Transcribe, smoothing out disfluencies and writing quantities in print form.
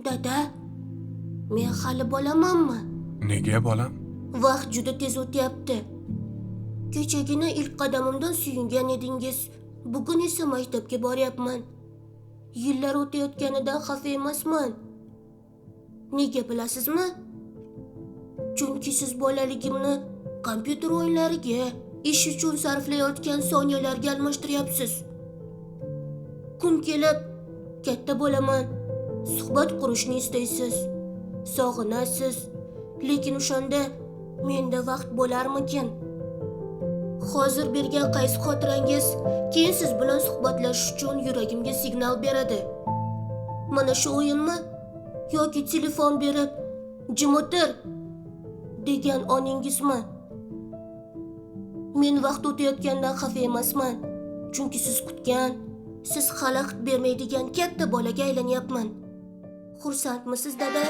Dada, men hali bolamanmi? Nega bolam? Vaqt juda tez o'tyapti. Kechagina ilk qadamimdan suyungan edingiz. Bugun esa maktabga boryapman. Yillar o'tayotganidan xafa emasman. Nega bilasizmi? Chunki siz bolaligimni kompyuter o'yinlariga, ish uchun sarflayotgan soniyalarga almashtiryapsiz. Kun kelib katta bo'laman, suhbat qurishni istaysiz, sog'inasiz, lekin o'shanda menda vaqt bo'larmikin? Hozir bergan qaysi xotirangiz keyin siz bilan suhbatlashish uchun yuragimga signal beradi? Mana shu o'yinmi yoki telefon berib jim o'tir degan oningizmi? Men vaqt o'tayotgandan xafa emasman, chunki siz kutgan, siz xalaqit bermaydigan katta bolaga aylanyapman. Xursandmisiz, dada?